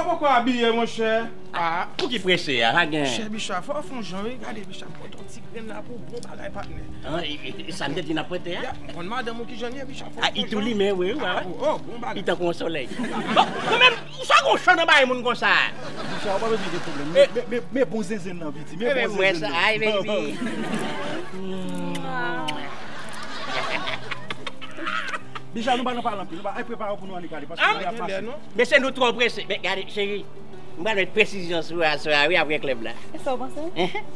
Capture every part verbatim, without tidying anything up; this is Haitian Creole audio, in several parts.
Poko abiye, monchè. Ah, pou ki prese a, pa gen. Chè Bicha, fò w fè yon jan, wi. Gade, Bicha, m pote yon ti grenn la pou bon bagay, patnè. Ah, e, e, e sa m te di n ap prete a? Ya, m konn madanm ou ki jan l ye, Bicha, fò w fè yon jan. Ah, i tou limen, wi, wi. Ah, oh, oh, bon bagay. I tankou yon solèy. Bon, mwen menm, sa gon chan nan bagay moun konsa. Bicha, ou pa bezwen gen pwoblèm. Men, men, men, men bon zenzenn nan, piti. Men bon zenzenn nan. Ay, baby. Bicha, nou pa nan pale anpil. Nou pa, ay, prepare w pou nou annik ale, paske nou ap pase. Mesye, nou twò prese. Men gade, cheri, m pral met presizyon sou aswè a, wi, apre klèb la. E sa w panse?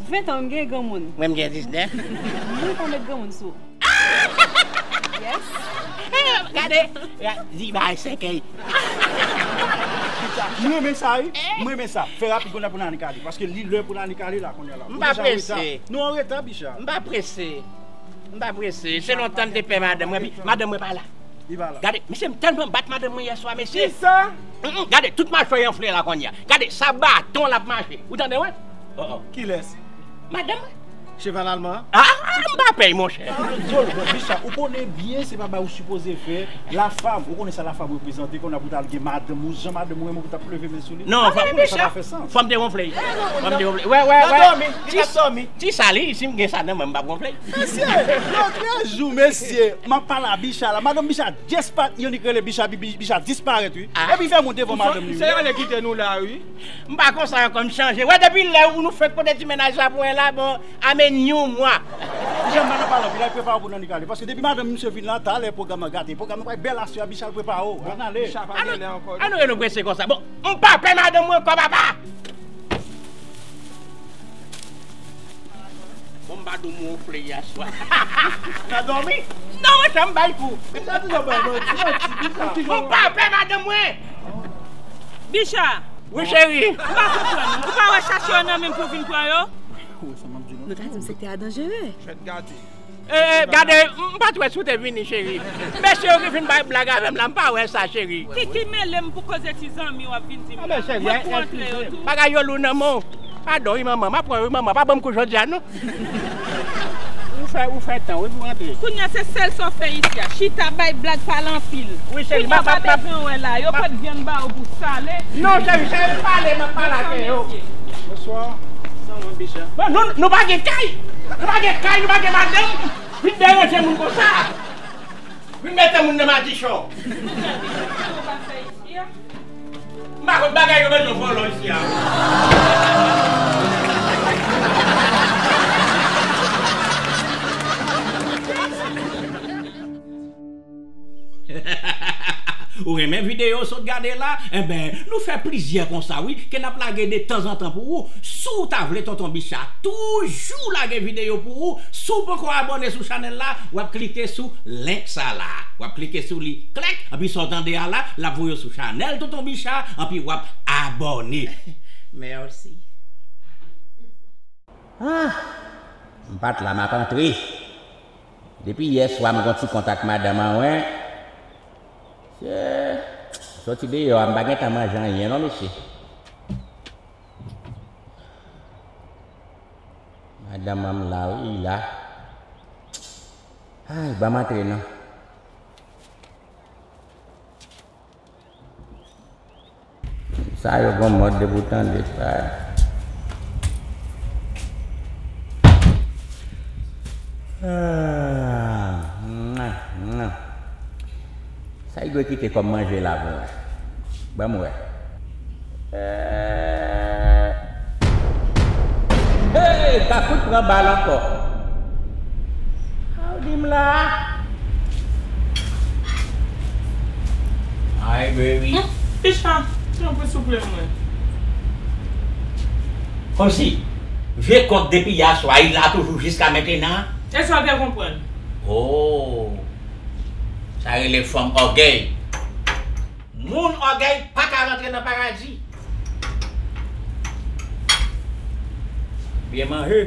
Ven tan, m gen granmoun. Mwen, m gen diznèf. Mwen pa met granmoun sou. Yes. Gade, di bay senkèy. M renmen sa, wi. M renmen sa. Fè rapid, kounye a pou n annik ale. Paske li lè pou n annik ale la, kounye a la. M pa prese. Nou an reta, Bicha. M pa prese. M pa prese. Se lontan m te pè madanm mwen, epi madanm mwen pa la. Li pa la. Gade, mesye, m tèlman bat madanm mwen yè swa, mesye. Kisa? Mm, mm, gade, tout machwè enfle la kounye a. Gade, sa baton l ap mache. Ou tande, wi? Oh, oh. Kilès? Madanm mwen. Cheval alman an? Ah, m pa pè, monchè. Ah, dyòl, bon, Bicha, ou konnen byen se pa bagay ou sipoze fè. Lafam, ou konnen sa lafam reprezante, kounye a pou t al gen madanm ou, jan madanm ou renmen ou pou t ap leve men sou li. Non, fò m te wonfle. Fò m te wonfle. Wè, wè, wè. L ap dòmi, li ap dòmi. Ti sa li, si m gen sa nan men m, m p ap wonfle. Mesye, lòt jou, mesye, m ap pale a Bicha la. Madanm Bicha, dyès pa t, youn ki rele Bicha, Bi-, Bi-, Bicha disparèt, wi. Ah. Epi fè moun devan madanm li. Se ale kite nou la, wi. M pa konsa ankò, m chanje. Wè, depi lè ou nou fenk pote ti mennaj la pou mwen la, bon, amenyon mwa. Jan m pa nan pale anpil, al prepare w pou n annik ale. Paske depi madanm misye vin la, talè pwogram nan gate. Pwogram nan pral bèl aswè a, Bicha, al prepare w. Ann ale. Bicha pa gen lè ankò, non. Ann nou, ann nou rete konsa. Bon, m pa pè madanm mwen ankò, papa. Bon, m pa di w m wonfle yè swa. Nan dòmi? Non, monchè, m bay kou. Bicha toujou bay manti, manti, Bicha. M pa pè madanm mwen. Bicha. Wi, cheri. M pa konprann. Ou pa wè chache yo nan men m pou vin pran yo? Nou ta di m sektè a danjere. Fèt gate. Eh, gade, m pa t wè si w te vini, cheri. Mesye yo ki vin bay blag avè m la, m pa wè sa, cheri. Kiki mele m pou koze ti zanmi w ap vin di m la. Mwen pou antre yo tou. Bagay yo lou nan men w. Padon, wi, manman. M ap pran, wi, manman. Pa ban m kou jodi a, non. Ou fè, ou fè tan, wi, pou antre. Kounye a, se sèl sa w fè isi a. Chita, bay blag, pale anpil. Wi, cheri, kounye a, pa bezwen wè la. Yo pot vyann ba ou pou sale. Non, cheri, cheri, pale, m ap pale ak yo. Bonswa. San mwen, Bicha. Bon, nou, nou pa gen kay. Nou pa gen kay, nou pa gen madanm. Vin deranje moun konsa. Vin mete moun nan madichon. M pa konn bagay yo bezwen vòlò isi a. Ou renmen videyo w sot gade la? Enben, nou fè plizyè konsa, wi, ke n ap lage de tanzantan pou ou. Si w ta vle Tonton Bicha toujou lage videyo pou ou, si w poko abòne sou chanèl la, w ap klike sou link sa la. W ap klike sou li, klèk, anpi sa w tande a la, l ap voye w sou chanèl Tonton Bicha, anpi w ap abòne. Mèsi. Ah, m pa t la, m ap antre. Depi yè swa, m gon ti kont ak madanm mwen. Se soti deyò a, m pa gentan manje anyen non, mesye. Madanm an la, wi, la. Ay, ban m antre non. Sa yo gon mòd depi w tande sa. Ah, mwa, mwa. Sa y dwe kite kòm manje la pou mwen. Ban m wè. Eh. Hey, Kakout pran bal ankò. Sa w di m la? Ay, baby. Hmm, Bicha, tanpri souple mwen. Kòmsi, vye kont depi yè swa, li la toujou jiska mentenan? E sa w te konprann? Oh, sa rele fanm ògèy. Moun ògèy pa ka rantre nan paradi. Byen manje.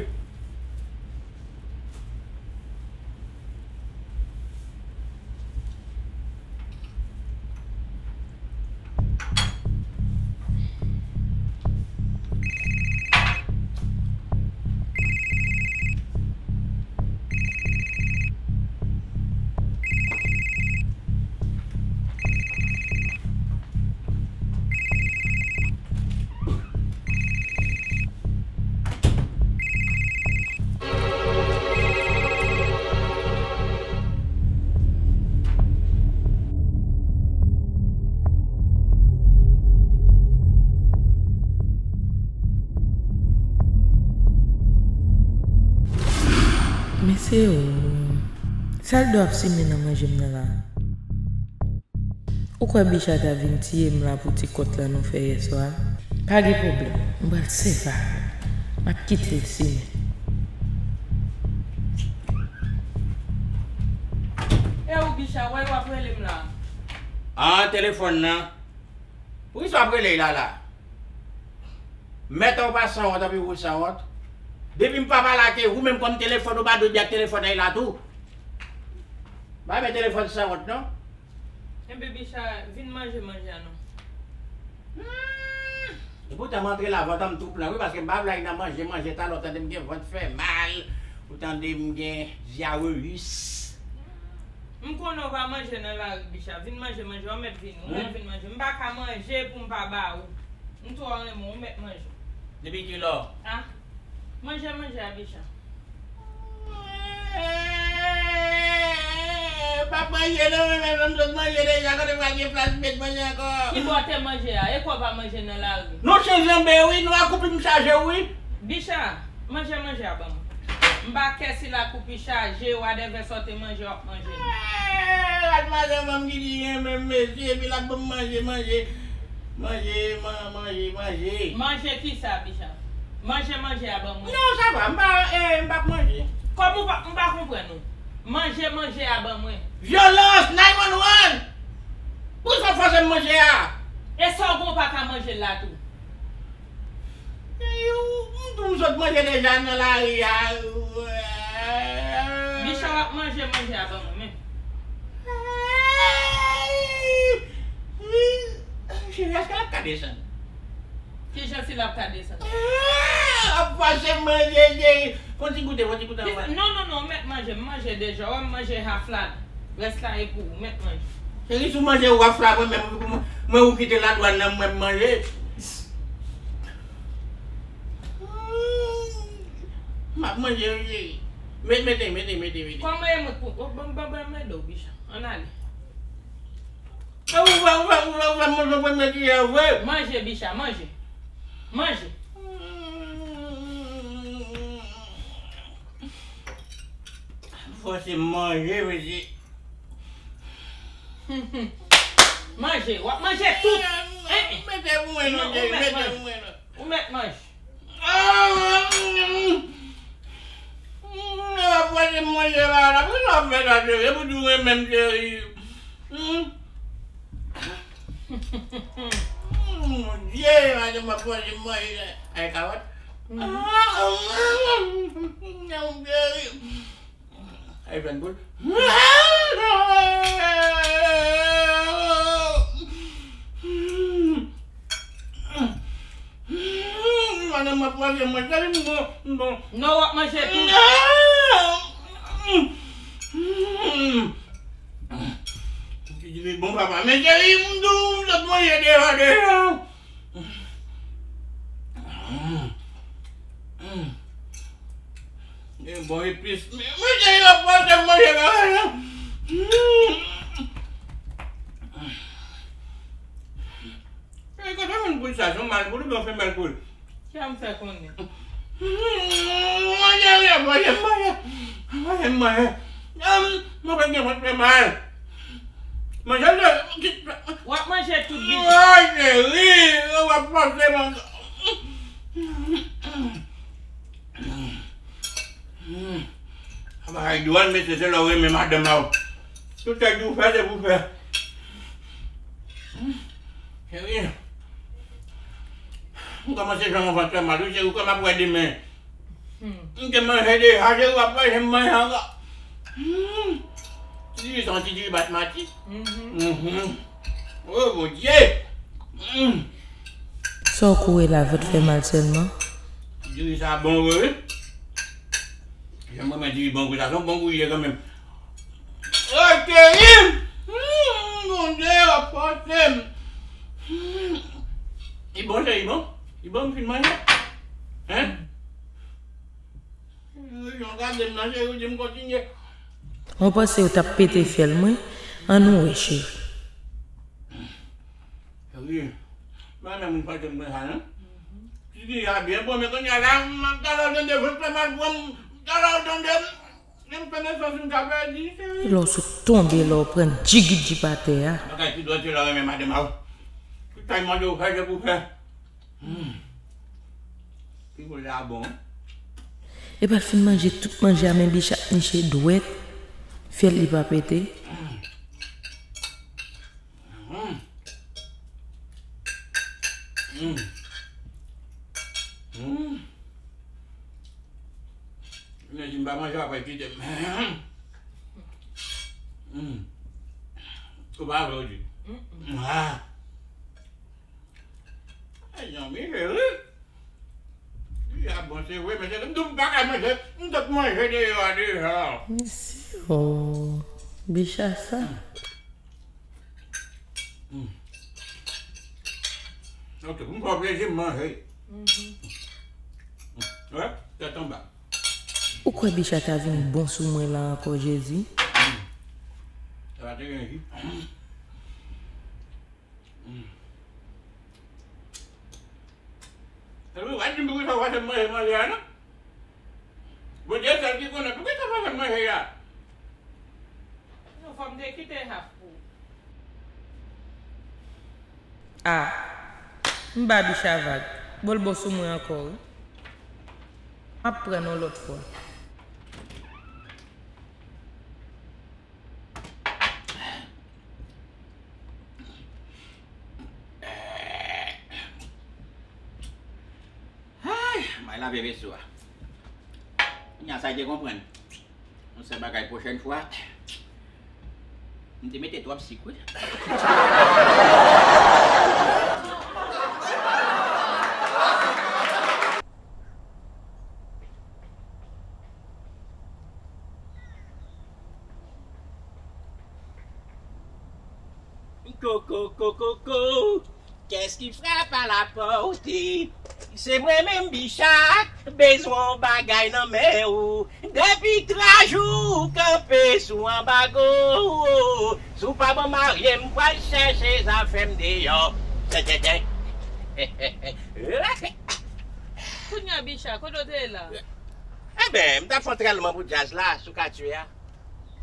Se ou. Sa l do ap simen nan manje m nan la? Ou kwè Bicha ta vin tiye m la pou ti kont lan nou fè yèswa? Pa gen pwoblèm. M pral sèvi avè l. M ap kite l simen. E ou Bicha, wè w ap rele m la? Ah, telefòn nan. Poukisa w ap rele l la la? Mèt ou pa sanwont, anpi ou sanwont. Depi m pa pale ak ou, ou menm kòm telefòn ou pa dwe byen ak telefòn nan la tou. Pa men telefòn sanwont non. Enben Bicha, vin manje manje a non. Hmm. Epoutan m antre la, vant an m tou plen wi, paske m pa vle al nan manje manje, talè w tande m gen vant fè mal, ou tande m gen dyareyis. M konnen w pa manje nan lari, Bicha. Vin manje manje, w mèt vini, w mèt vin manje. M pa ka manje pou m pa ba ou. M twò renmen w, w mèt manje. Depi kilè? Ah, manje manje a, Bicha. Eh, pa manje non, men menm lè m sot manje deja, kote m pral gen plas met manje ankò? Kibò w te manje a? E kò w pa manje nan lari? Nou se janbe wi, nou akoupi m chaje wi. Bicha, manje manje a ban mwen. M pa kè si lakoupi chaje, wadèvè sa w te manje, w ap manje. Eh, gad madanm an ki di renmen m mesye, epi l ap ban m manje, manje. Manje, man, manje, manje. Manje kisa, Bicha? Manje manje a ban mwen. Non, sa va, m pa, eh, m p ap manje. Kòman w pa, m pa konprann ou. Manje manje a ban mwen. Vyolans, nine one one! Poukisa w fòse m manje a? E sa w gen w pa ka manje l la tou? Eh, m tou m sot manje deja nan lari a. Bicha w ap manje manje a ban mwen menm. Cheri, èske l ap ka desann? Kijan si l ap ka desann? Ah, ap fòse manje, cheri. Fon ti goute, fon ti goute anvan. Non, non, non, w mèt manje, m manje deja. Wè m manje half la. Rès la e pou ou, w mèt manje. Cheri, si w manje half la, mwen menm, mwen ou kite ladwàn nan, mwen m manje. M ap manje, cheri. Mete, mete, mete, mete, mete. Kòman e mwen pou, ban, ban, ban m ede w, Bicha. Ann ale. Ou fè, ou fè, ou fè, ou fè manje premye kiyè vre. Manje, Bicha, manje. Manje. Fòse manje, mesye. Manje, w ap manje tout. Mete pou mwen non, cheri, mete pou mwen non. Ou mèt manje. Ah, mm, mm, mm, ap fòse manje la, la, poukisa w ap fè sa, cheri? E pou di w renmen m, cheri. Hmm. Hmm, Bondye, madanm ap fòse manje la. Ay, kawòt. Mhm. Ah, mm, mm, mm, cheri. Ay, jwenn poul. Madanm ap manje mwen, tèlman m bon, m bon. Non, w ap manje tou. Ti diri bon papa, men cheri, m di w, m sot manje devan deja. Mm. Mm. Gen bon epis. Men, men, cheri, w ap fòse m manje bagay la. Mm. E kote moun poul sa? Se yon mal poul oubyen yon femèl poul? Kiyès m fè konnen? Mm, manje, manje, manje, manje, manje. Mwen pa gen vant fè mal. Manje, manje. W ap manje tout biten. Ay, cheri, w ap fòse manje. Hmm. A bagay dwòl, mesye, se lè w renmen madanm la, w. Tout sa di w fè, se pou w fè. Hmm. Cheri, m kòmanse janm vant fè mal, wi, cheri, w kwè m ap wè demen. Hmm. M te manje deja, cheri, w ap fè jan m manje ankò. Hmm. Ti diri sa, yon ti diri basmati. Mhm. Mhm. Oh, Bondye! Mm. Sa w kouri la, vant fè mal sèlman? Diri sa bon vre, wi. Jan mwen, mwen diri bon vre, sa se yon bon gouye kanmenm. Oh, cheri! Mm, Bondye, w ap fòse m. Mm. Li bon, cheri, li bon? Li bon, m fin manje? Hein? Jan w gade m nan, cheri, w di m kontinye. Mwen panse w t ap pete fyèl mwen. Ann nou wè, cheri. Cheri, mwen menm m pa janm pran sa, non. Ti diri a byen bon, men kounye a la, m, talè w tande, vant fè mal pran m, talè w tande, m, Menm konesans m ka pèdi, cheri. Lè w sot tonbe, lè w pran djigidjip atè a. Bagay ki dwòl se lè w renmen madanm a w. Tout sa l mande w fè, se pou w fè. Hmm. Pi pou la bon. Epa l fin manje tout manje a, men Bicha ap niche dwèt, fyèl li pa pete. Hmm. Hmm. Hmm. Nèg di m pa manje apre kite m. Hmm. Ou pa vle w di. Ah. Ay, zanmi, cheri. Li a bon, se vre, men se m di w m pa ka manje, m t ap manje deyò a deja. Mesye, oh, Bicha sa. Hmm. Ok, pou m fè w plezi, m manje. Mhm. Wè, tèt anba. Ou kwè Bicha ta vin bon sou mwen la ankò, Jezi? Hmm. Sa va te gen ji. Hmm. Epi, w a di m poukisa w fòse m manje manje a, non? Bondye sèl ki konnen poukisa w fòse m manje a. Non, fò m te kite half pou ou. Ah, m ba Bicha vag. Bon l bon sou mwen ankò, wi. M ap pran yon lòt fwa. Ay, m al lave veso a. Kounya sa, te konprann. Yon sèl bagay, pwochèn fwa, m te mete twòp sik, wi. Koko, koko, koko. Qu'est-ce qui frappe à la porte? Se mwen menm, Bicha, bezwen yon bagay nan men ou. Depi twa jou ou kanpe sou anbago. Si w pa ban m marye, m pral chèche zafè m deyò. Tenten, tenten. Kounya, Bicha, kote w te ye la? Enben, m t ap fè yon trèlman pou djaz la, sou katye a.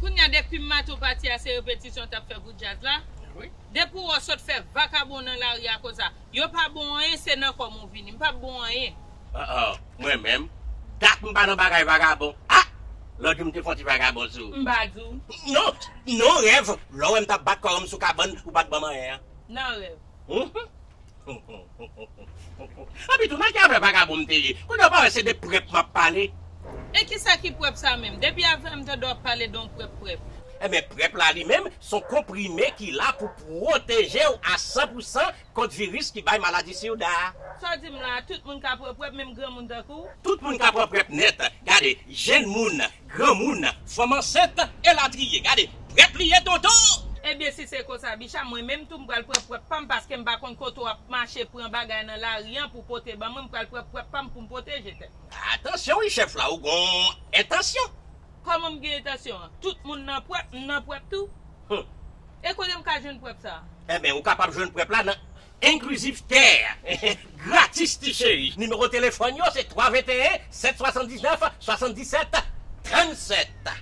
Kounya, depi maten w pati a, se repetisyon w t ap fè pou djaz la? Wi. Depi w wè w sot fè vakabon nan lari a konsa, yo pa bon anyen, se nan kò m ou vini. M p ap bon anyen. Ah, ah, mwen menm, dat m pa nan bagay vakabon. Ah! Lòt jou m te fè yon ti vakabon sou ou. M pa di w. Non, non, rèv, lè w wè m t ap bat kò m sou kabann, ou pa t ban m anyen an. Nan rèv. Hum? Epi tou, nan ki afè vakabon m te ye? Kounye a w pa wè se de prèp m ap pale? E kisa ki prèp sa menm? Depi avè m tande w ap pale de yon prèp, prèp. Enben, prèp la li menm, se yon konprime ki la pou pwoteje w a san pou san kont viris ki bay maladi sida a. Sa w di m la, tout moun ka pran prèp, menm granmoun tankou w? Tout moun ka pran prèp nèt. Gade, jenn moun, granmoun, fanm ansent, elatriye. Gade, prèp li ye, tonton! Ebyen, si se konsa, Bicha, mwen menm tou, m pral pran prèp pa m, paske m pa konn kote w ap mache pran bagay nan lari an pou pote ban mwen, m pral pran prèp pa m pou m pwoteje tèt mwen. Atansyon wi, chèf la, ou gon entansyon. Kòman m gen entansyon an? Tout moun nan prèp, m nan prèp tou? Hum. E kote m ka jwenn prèp sa a? Enben, ou kapab jwenn prèp la nan Inclusive Care. Gratis, ti cheri. Nimewo telefòn yo se twa venteyen, sèt swasanndiznèf, swasanndisèt, trannsèt.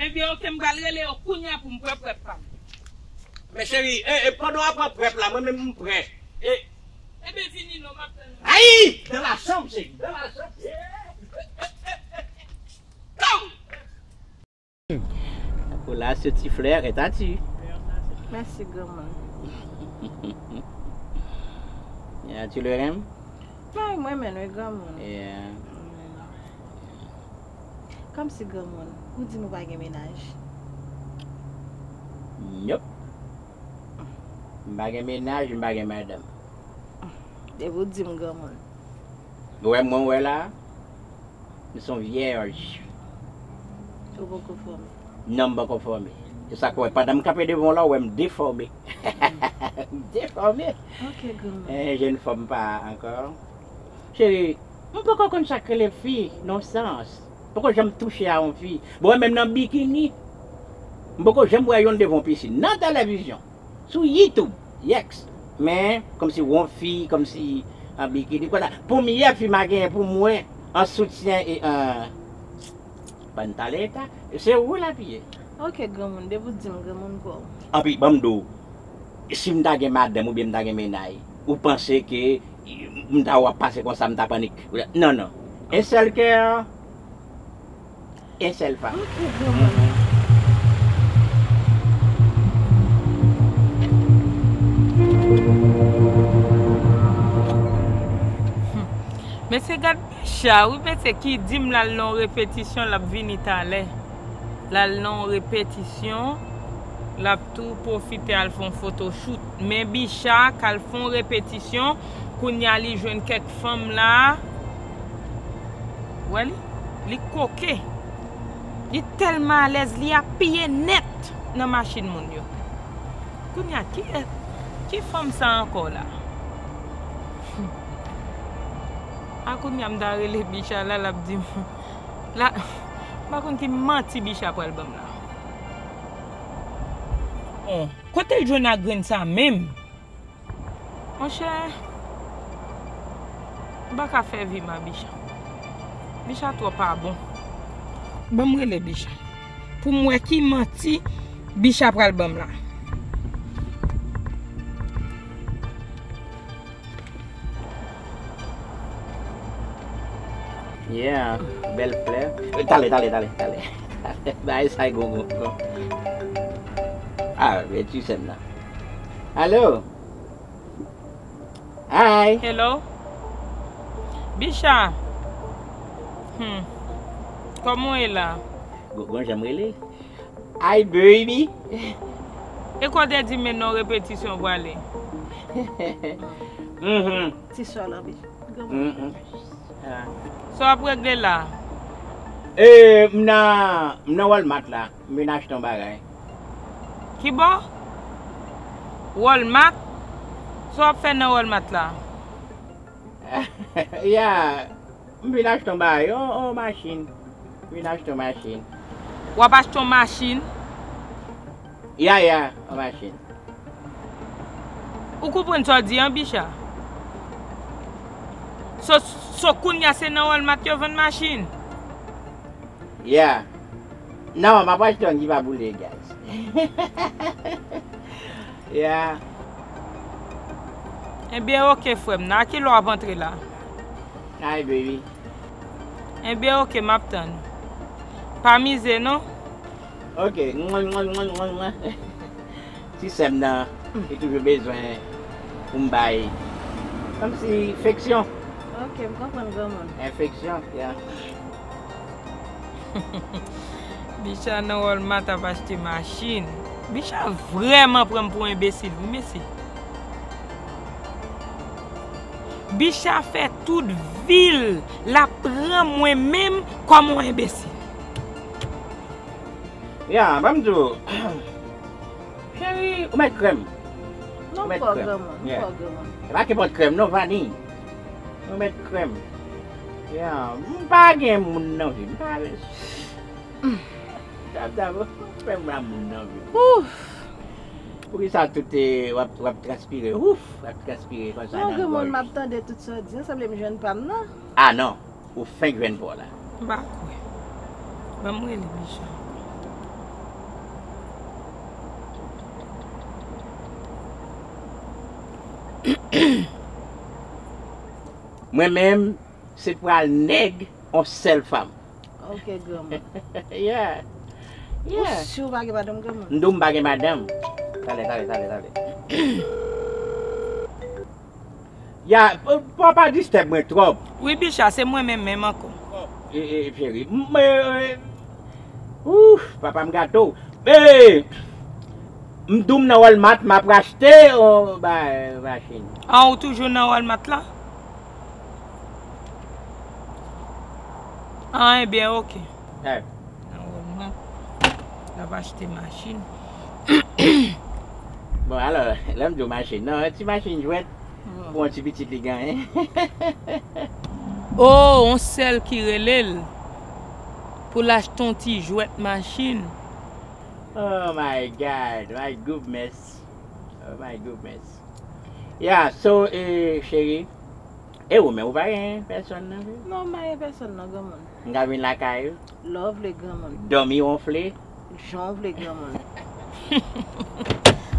Ebyen, oke, m pral rele yo kounya pou m pran prèp pa m. Men cheri, e, e, pandan w ap pran prèp la, mwen menm m prè. E, ebyen, vini non, m ap tann ou. Ayi! Dans la chambre, cheri, dans la chambre. Go! Pour la, ce petit fleur est à tu. Mèsi, granmoun. Et as-tu le rhume? Mwen, mwen menm, wi, granmoun. Yeah. Kòmsi, granmoun, ou di m ou pa gen mennaj? Nope. M pa gen mennaj, m pa gen madanm. Depi w di m granmoun. Ou wè mwen, ou wè la? M se yon vyèj. Ou poko fòme? Non, m poko fòme. Se sa k fè, pandan m kanpe devan w la, ou wè m defòme. M defòme. Ok, granmoun. Eh, jèn fanm pa ankò. Cheri, m poko konn sa k rele fi, nan sans. M poko janm touche a yon fi. Bon, menm nan bikini, m poko janm wè youn devan yon pisin. Nan televizyon. Sou YouTube, yèks. Men, kòmsi yon fi, kòmsi an bikini, konsa. Premyè fi m a genyen pou mwen, an soutyen e an, pantaleta, se ou l ap ye. Ok, granmoun, depi w di m granmoun, kwa w. Anpi, ban m di w, si m ta gen madanm oubyen m ta gen mennaj, ou panse ke m ta wè w ap pase konsa, m ta panik? Non, non. Un seul cœur, un seul femme. Ok, granmoun. Hmm. Mesye, gad Bicha, wi, mesye, ki di m l al nan yon repetisyon, l ap vini talè. L al nan yon repetisyon, l ap tou pwofite al fè yon photoshoot. Men Bicha k al fè yon repetisyon, kounye a li jwenn kèk fanm la. Wè li? Li koke. Li tèlman alèz, li apiye nèt nan machin moun yo. Kounye a, ki, ki fanm sa ankò la? A, kounye a m ta rele Bicha la, l ap di m, la, m pa konn ki manti Bicha pral ban m la. Bon, kote l jwenn ak grenn sa menm? Monchè, m pa ka fè vi m a Bicha. Bicha twò pa bon. Ban m rele Bicha pou m wè ki manti Bicha pral ban m la. Yeah, bèl flè. Talè, talè, talè, talè. Bagay sa gon, gon, gon. Ah, men ti sè m nan. Alo? Hi. Hello? Bicha. Hmm. Kòman w ye la? Gon, gon jan m rele? Hi, baby. E kote di men non repetisyon prale? Mhm. Ti sè la, Bicha. Mhm. Ah. Sa w ap regle la? E, m nan, m nan Walmart la. M vin achte yon bagay. Ki bò? Walmart? Sa w ap fè nan Walmart la? Ya, m vin achte yon bagay, yon, yon machin. M vin achte yon machin. W ap achte yon machin? Ya, ya, yon machin. Ou konprann sa w di an, Bicha? So, so kounye a se nan Walmart yo vann machin? Yeah. Non, m ap achte yon ki pa boule, guys. Yeah. Ebyen, oke, frè m nan. A ki lè w ap antre la? Hi, baby. Ebyen, oke, m ap tann. Pa mize, non. Oke. Mwen, mwen, mwen, mwen, mwen. Ti sè m nan, li toujou bezwen pou m bay. Kòmsi feksyon. Ok, m konprann granmoun. Enfeksyon, ya. Bicha nan Walmart ap achte machin. Bicha vrèman pran m pou enbesil, wi, mesye. Bicha fè tout vi l, l ap pran mwen menm kòm yon enbesil. Ya, ban m di w. Cheri, ou mèt krèm. Non, m pa granmoun, m pa granmoun. E pa kenpòt krèm, non, vaniy. Ou mèt krèm. Ya, m pa gen moun nan vi m. M pa vle. Dab, dab, ou fè m la moun nan vi m. Ouf! Poukisa tout, e, w ap, w ap transpire? Ouf! W ap transpire konsa nan gòj. Non, granmoun, m ap tande tout sa w di an, sanble m jwenn pa m nan. A non. Ou fenk jwenn pa w la. M pa kwè. Ban m rele Bicha. Mwen menm, se pral nèg on sèl fanm. Ok, granmoun. Yeah. Yeah. Ou si w pa gen madanm, granmoun? M di w m pa gen madanm. Talè, talè, talè, talè. Ya, pa, pa, pa distèb mwen twòp. Wi, Bicha, se mwen menm menm ankò. E, e, cheri, m, e, e, ouf, papa m gato. E, m di w m nan Walmart, m ap achte yon ba, machin. An, ou toujou nan Walmart la? An, ebyen, oke. Nan Walmart, l ap achte machin. Bon, alò, lè m di w machin, non, yon ti machin jwèt pou yon ti pitit li genyen. Oh, yon sèl ki rele l pou l achte yon ti jwèt machin. Oh my God, my goodness. Oh my goodness. Yeah, so, eh, cheri, E ou menm, ou pa gen pèsòn nan vi? Non, m pa gen pèsòn nan, granmoun. M ka vin lakay ou? Lè w vle, granmoun. Dòmi wonfle? Jan w vle, granmoun.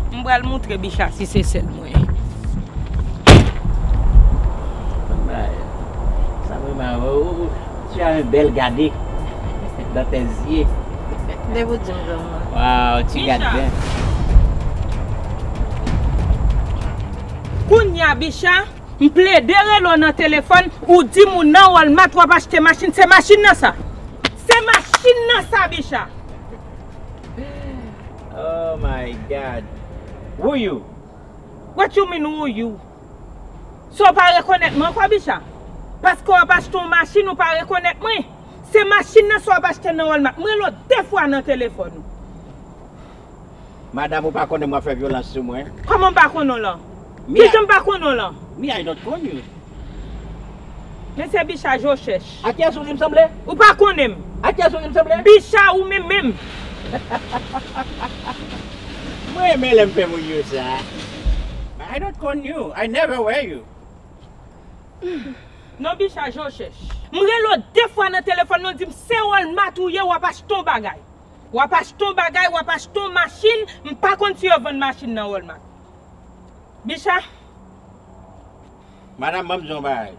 M pral moutre Bicha si se sèl mwen. Sa vrèman, ou, ou, tu as un bel gade dans tes yeux. Depi w di m granmoun. Waw, ti gad Bicha. Kounye a, Bicha, m plede rele w nan telefòn, ou di m ou nan Walmart, w ap achte machin. Se machin nan sa. Se machin nan sa, Bicha. Oh my God. Who you? What you mean, who you? So w pa rekonèt mwen ankò, Bicha? Paske w ap achte yon machin, ou pa rekonèt mwen. Se machin nan sa w ap achte nan Walmart. Mwen rele w de fwa nan telefòn ou. Madanm, ou pa konnen m w ap fè vyolans sou mwen? Kòman m pa konnen w lan? Kijan m pa konnen w lan? Me, I don't know you. Men se Bicha je w chèch. A kiyès ou di m sanble? Ou pa konnen m. A kiyès ou di m sanble? Bicha ou menm menm. Mwen renmen lè m fè moun yo sa. I don't know you. I never wear you. Non, Bicha je w chèch. M rele w de fwa nan telefòn nan, w di m se Walmart ou ye, w ap achte yon bagay. W ap achte yon bagay, w ap achte yon machin, m pa konn si yo vann machin nan Walmart. Bicha. Madanm, ban m di yon bagay.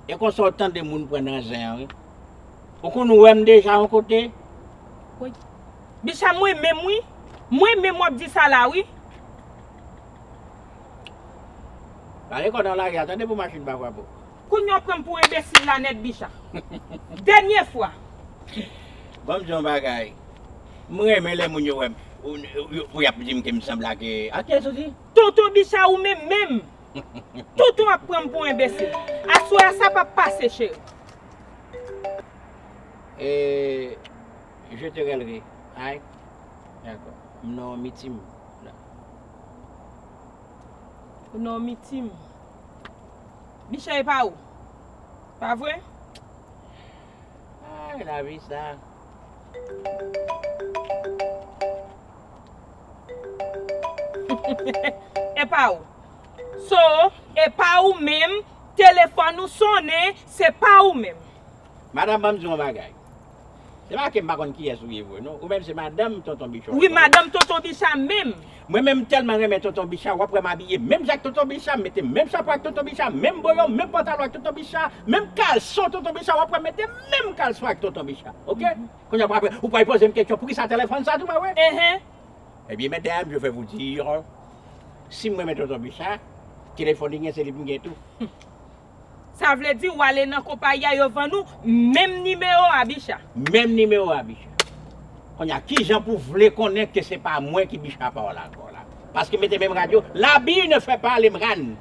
E konsa w tande moun pran nan zen an, wi. Ou konn wè m deja yon kote? Wi. Bicha, mwen menm, wi. Mwen menm w ap di sa la, wi. Gade kò nan lari a, tande pou machin pa frape w. Kounye a w pran m pou enbesil la nèt, Bicha. Dènye fwa. Ban m di yon bagay. M renmen lè moun yo wè m, ou, ou, ou y ap di m ke m sanble ak, a kiyès ou di? Tonton Bicha ou menm menm. Tonton ap pran m pou enbesil. Aswè a sa p ap pase, cheri. E, je te relerai. Ay. Dakò. M nan yon mitim la. Ou nan yon mitim. Bicha e pa ou. Pa vre? Ay, lavi sa. E pa ou. So, e pa ou menm, telefòn ou sonnen, se pa ou menm. Madanm, ban m di w yon bagay. Se pa ke m pa konn kiyès ou ye vre, non. Ou menm se madanm Tonton Bicha. Wi, madanm Tonton Bicha menm. Mwen menm, m tèlman renmen Tonton Bicha, w ap wè m abiye menm jan ak Tonton Bicha, m mete menm chapo ak Tonton Bicha, menm boyon, menm pantalon ak Tonton Bicha, menm kalson Tonton Bicha, w ap wè m mete menm kalson ak Tonton Bicha. Oke? Kounye a, w ap, ou pral poze m kesyon, poukisa telefòn sa tou, pa vre? Enhen. Ebyen, mesdames, je vais vous dire, si m renmen Tonton Bicha, telefòn li gen, se li pou m gen tou. Sa vle di w ale nan konpayi a, yo vann ou menm nimewo a, Bicha. Menm nimewo a, Bicha. Kounye a, kijan pou vle konnen ke se pa mwen ki Bicha pa w la ankò la? Paske mete menm rad yo, l'habit ne fait pas le moine.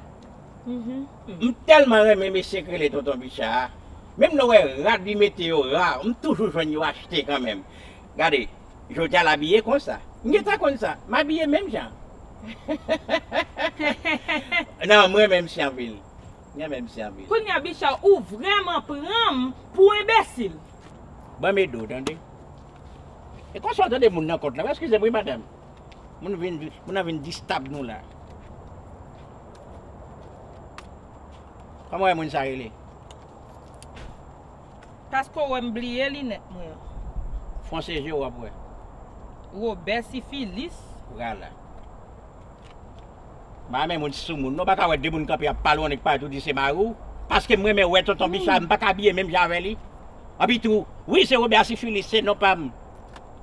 M tèlman renmen mesye k rele Tonton Bicha a. Menm lè w wè rad li mete yo ra, m toujou jwenn yo achte kanmenm. Gade, jodi a l abiye konsa. M gentan konn sa. M abiye menm jan. Non, m renmen misye anpil. M renmen misye anpil. Kounye a, Bicha, ou vrèman pran m pou enbesil. Ban m ede w, tande. E konsa w tande moun nan kont la. Eskize m, wi, madanm. Moun vin, moun nan vin distab nou la. Kòman w wè moun sa rele? Paske w wè m bliye linèt mwen an. Fon sezi w ap wè. Wobè Sifilis. Vwala. M pa renmen moun sou moun. Non, w pa ka wè de moun kanpe ap pale, w annik parèt ou di se mari w. Paske m renmen wè Tonton Bicha, m pa ka abiye menm jan avè li. Anpi tou, wi, se Wobè Sifilis, se non pa m.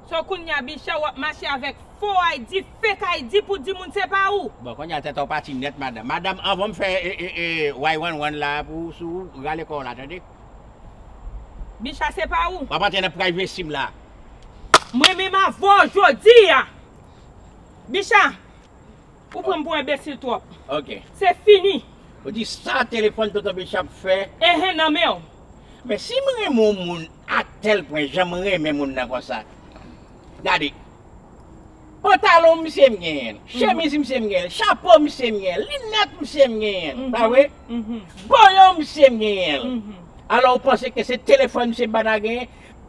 So kounye a, Bicha, w ap mache avèk fo I D, fake I D pou di moun se pa ou. Bon, kounye a tèt ou pati nèt, madanm. Madanm, anvan m fè, e, e, e, way wan wan la pou ou, sou ou, rale kò w la, tande? Bicha, se pa ou. W ap antre nan privacy m la. Mwen menm avè w jodi a. Bicha, ou pran m pou enbesil twòp. Ok. Se fini. Ou di sa telefòn Tonton Bicha ap fè? Enhen, nan men w. Men si m renmen yon moun a tèl pwen, jan m renmen moun nan konsa. Gade. Pantalon misye m genyen l, chemiz misye m genyen l, chapo misye m genyen l, linèt misye m genyen l, pa vre? Boyon misye m genyen l. Alò ou panse ke se telefòn misye m pa ta genyen?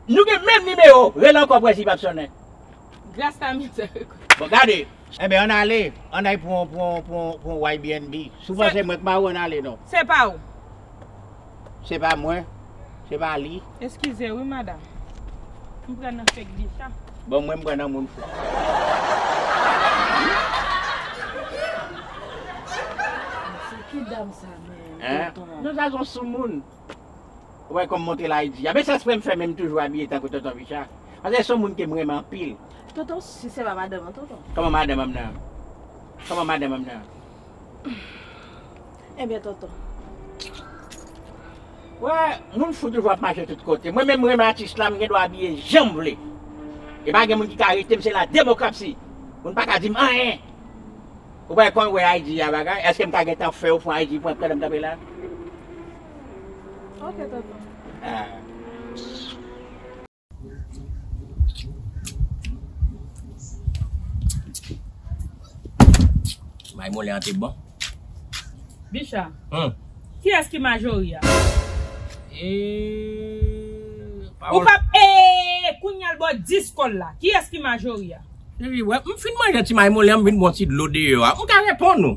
Nou gen menm nimewo, rele ankò pou wè si l p ap sonnen. Gras a mizèrikòd. Bon, gade. Enben, ann ale, ann al pran, pran, pran, pran Y B N B. Si w panse mwen k mari w, ann ale non. Se pa ou. Se pa mwen, se pa li. Eskize wi, madanm. M pran nan fake Bicha. Bon, mwen, m pran nan moun fou. Se ki dam sa menm, tonton? Non, sa se yon soumoun. Ou wè kòm monte la, li di, a, men se eksprè m fè, men m toujou abiye tankou tonton Bicha. Paske se yon moun ke m renmen anpil. Tonton, si se pa madanm an, tonton. Kòman madanm an nan? Kòman madanm an nan? Ebyen, tonton. Wè, moun fou toujou ap mache tout kote. Mwen menm, mwen renmen atis la, m gen dwa abiye jan m vle. E pa gen moun ki ka arete m, se la demokrasi. Moun pa ka di m anyen. Ou pa konn wè I G a bagay? Èske m ka gentan fè w fon I G pou w ap tande m kanpe la? Ok, tonton. Ah. May moulen an te bon. Bicha, hmm, kiyès ki majori a? E, ou pawòl p ap, e, kounye a l bò dis kòl la. Kiyès ki majori a? Cheri, wè, m fin manje ti may moulen an, m vin bwè yon ti dlo deyò a. M ka reponn ou.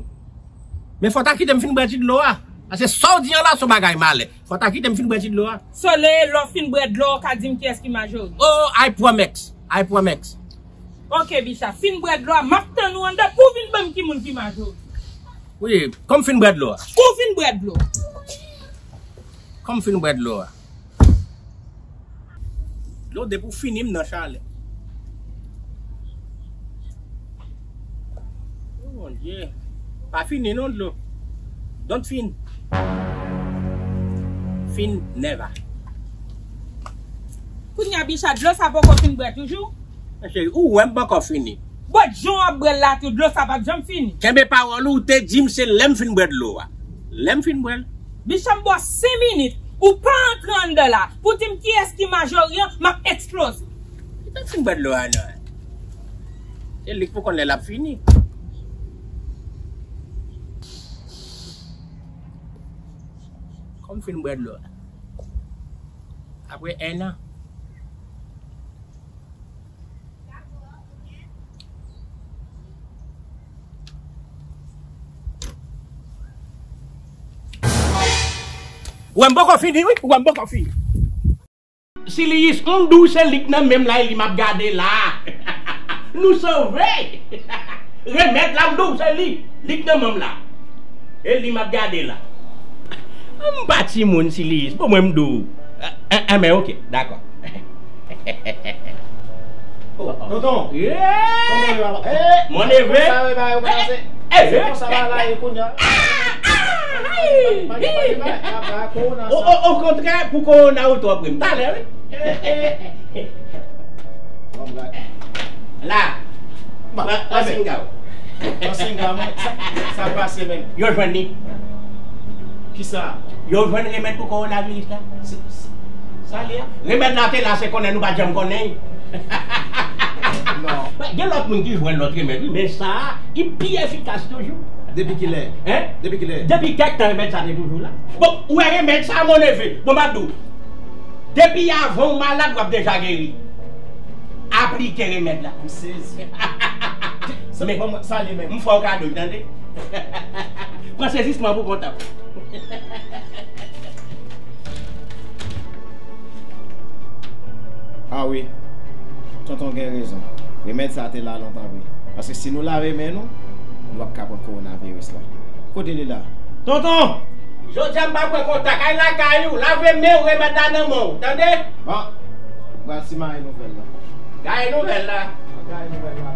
Men fò w ta kite m fin bwè ti dlo a. Paske sa w di an la, se yon bagay malè. Fò w ta kite m fin bwè ti dlo a. So, lè, lè w fin bwè dlo a, w ka di m kiyès ki majori. Oh, I promise. I promise. Ok, Bicha, fin bwè dlo a, m ap tann ou anndan pou w vin ban m ki moun ki majori. Wi, kòm fin bwè dlo a. Kou fin bwè dlo. Kòm fin bwè dlo a. Dlo depi w fini m nan chalè. Oh, mon Dieu. Pa fini non dlo. Don't fin. Fin never. Kounye a, Bicha, dlo sa poko fin bwè toujou? Cheri, ou wè m poko fini. Bon, jan w ap bwè l la tou, dlo sa p ap janm fini. Kenbe pawòl ou, ou te di m se lè m fin bwè dlo a. Lè m fin bwè l. Bicha, m ba w senk minit, ou pa antre anndan la, pou di m kiyès ki majori an, m ap eksploze. Li pa fin bwè dlo a non. Se li k pou konn lè l ap fini. Kòm fin bwè dlo a. Apre enn an. Ou wè m poko fini, wi. Ou wè m poko fini. Siliyis, m di w se li k nan men m la, e li m ap gade la. Nou sove! Remèd la, m di w se li, li k nan men m la. E li m ap gade la. M pa timoun, Siliyis, bon, mwen m di w. Enben, ok, dakò. Tonton, kòman yo ap, eh, mon neveu, konsa yo ba yo pase. Eh, eh, se konsa bagay la ye kounye a. O, o, okontrè, pou kowona ou twò pre m. Talè, wi. La. Pran, pran singa w. Pran singa mwen. Sa, sa pase menm. Yo jwenn li. Kisa? Yo jwenn remèd pou kowonaviris la. Se, se, sa li ye? Remèd la te la, se konnen nou pa t janm konnen. Non. Gen lòt moun ki jwenn lòt remèd, wi, men sa a, li pi efikas toujou. Depi kilè? Hein? Depi kilè? Depi kèk tan, remèd sa te toujou la. Bon, ou wè remèd sa, mon neveu, bon, m ap di w, depi avan w malad, w ap deja geri. Aplike remèd la. M sezi. Sa, men, bon, sa li menm. M fè w kado, tande? Pran sezisman pou kont w. Ah wi. Tonton gen rezon. Remèd sa te la lontan vre. Paske si nou lave men nou, nou p ap ka pran kowonaviris la. Kote li la? Tonton! Jodi a m pa pran kontak. Al lakay ou, lave men w, remèd la nan men w. Tande? Bon. M pral simaye nouvèl la. Gaye nouvèl la. Gaye nouvèl la.